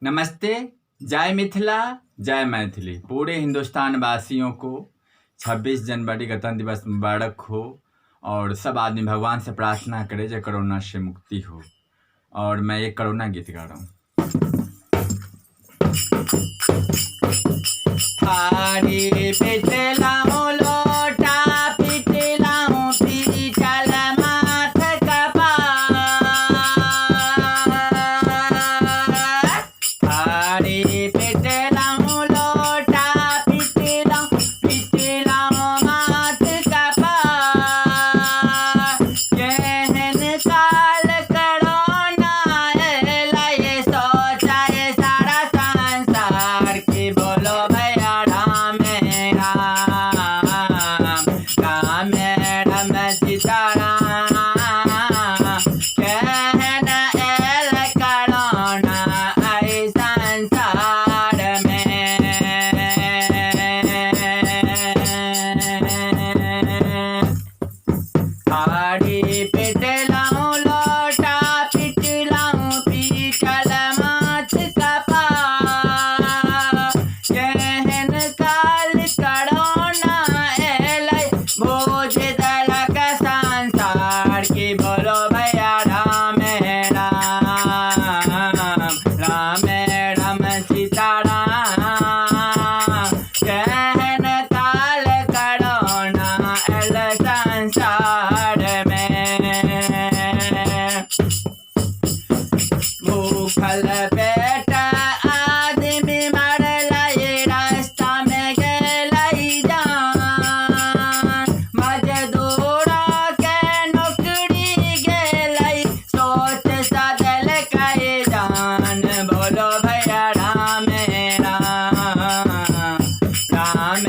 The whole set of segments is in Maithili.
नमस्ते, जय मिथिला, जय मैथिली। पूरे हिंदुस्तान वासियों को 26 जनवरी गणतंत्र दिवस मुबारक हो और सब आदमी भगवान से प्रार्थना करे जो कोरोना से मुक्ति हो। और मैं एक कोरोना गीत गा रहा हूँ। थारी पिटलाऊं लोटा पिटलाऊं पीटल माथ कपार, थारी पिटलाऊं लोटा पिटलाऊं पिटलाऊं माथ कपार, केहन काल करोना एलै सोचै सारा संसार की बोलो भैया राम राम, राम राम सीता राम, केहन एल करोना एहि संसार में। थारी पिटलहुँ लोटा पिटलहुँ पीटल माछ कपार, केहन काल करोना एलै भोज देलक संसार की बोलो भैया राम राम, राम राम सीता राम, केहन काल करोना एल संसार में। भूखल पेट आदमी मरलै रास्ता में गेलै जान, मजदूर के नौकरी गेलै सोच सदलकै जान, बोलो भैया राम राम, राम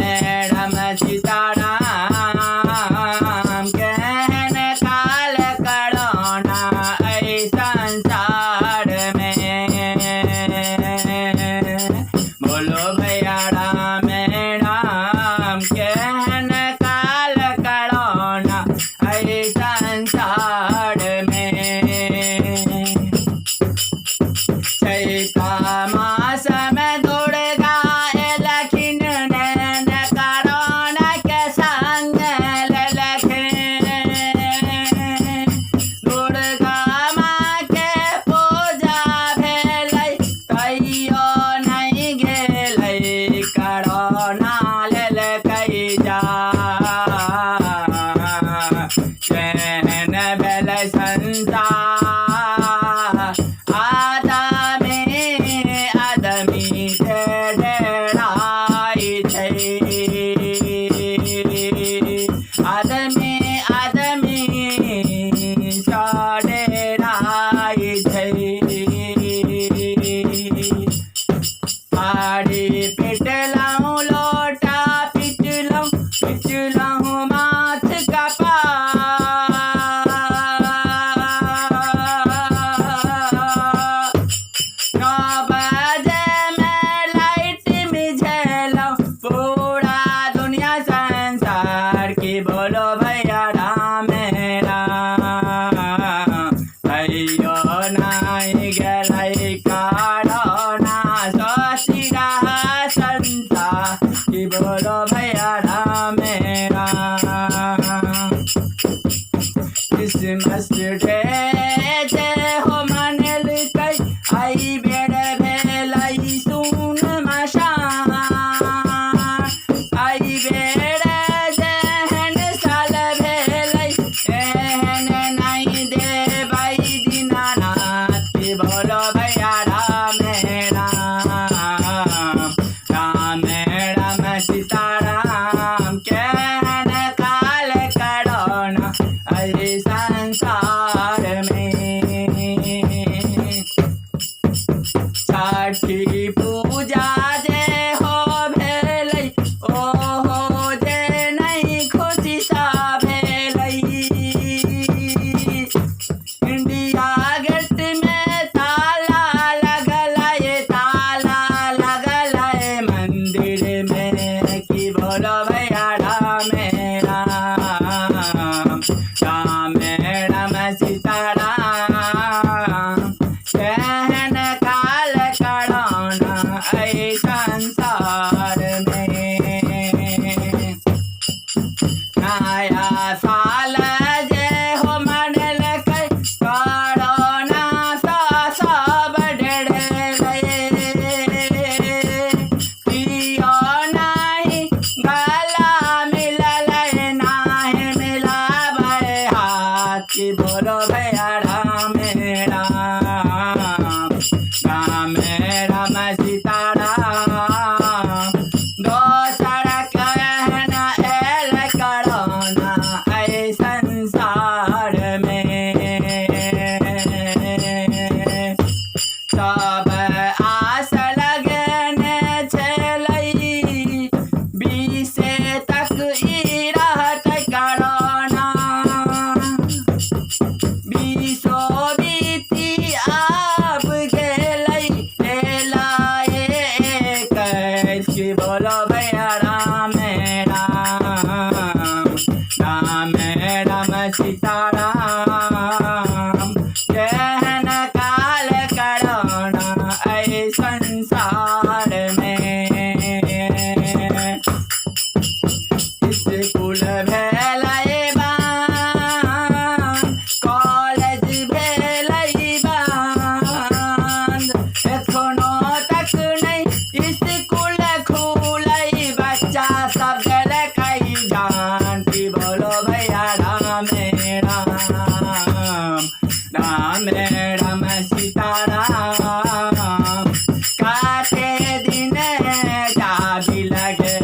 राम सीता राम, केहन काल करोना एहि संसार में। बोलो भैया राम राम, केहन काल करोना एहि संसार में। चैत मास में दुर्गा एलखिन नैन करोना के संग लेलखिन, दुर्गा माँ के पूजा भेलै तैयो नहि गेलै करोना लेलकै जा, केहन भेलै संसार, आदमी आदमी से डराइ छै, आदमी आदमी सँ डराइ छै। थारी पिटलहुँ लोटा पिटलहुँ पिटलहुँ माथ कपार, 9 बजे में लाइट मिझेलहुँ पूरा दुनिया संसार की बोलो भैया राम राम, तैयो नहि गेलै करोना सोचि रहा संसार की बोलो भैया राम राम। क्रिसमस डे जे हो मनेलकै एहि बेर भेलै सुन मसान, एहि बेर जेहन साल भेलै एहन नहि देबै दीनानाथ की बोलो भैया राम राम, राम राम सीता राम, केहन काल करोना एहि संसार में। छठि पूजा जे हो भेलै ओहो जे नहि खुशी सा भेलै, इंडिया गेट में ताला लगलै ताला लगलै मंदिर में की बोलो भैया राम राम, राम राम सीता राम, केहन काल करोना संसार में। स्कूल भेलै बंद, कॉलेज भेलै बंद, एखनो तक नहि स्कूल खुलै, बच्चा सब देलकै जान। की बोलो भैया राम राम, राम राम सीता राम। काते दिन जाबी लगे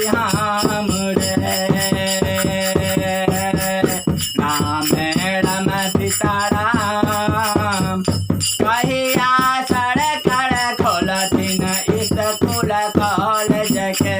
हम रे, राम राम सीता राम। कहिया सरकार खोलथिन स्कूल कॉलेज के,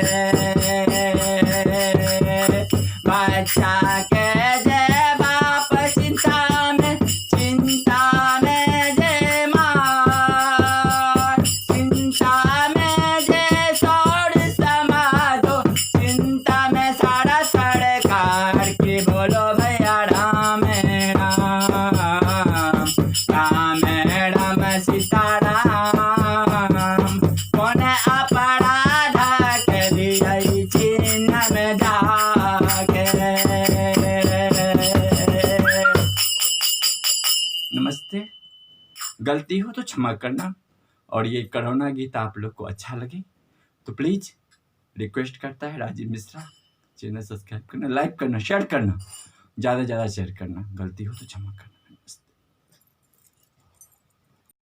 बच्चा के जे बाप चिंता में, चिंता में जे माँ, चिंता में जे सौर समाजो, चिंता में सारा सरकार। की बोलो भैया राम राम, राम राम सीता राम। कोन अपराध केलियै चिन्ह में जाके। नमस्ते। गलती हो तो क्षमा करना, और ये कोरोना गीत आप लोग को अच्छा लगे तो प्लीज रिक्वेस्ट करता है राजीव मिश्रा, चैनल सब्सक्राइब करना, लाइक करना, शेयर करना, ज़्यादा से ज़्यादा शेयर करना। गलती हो तो क्षमा करना।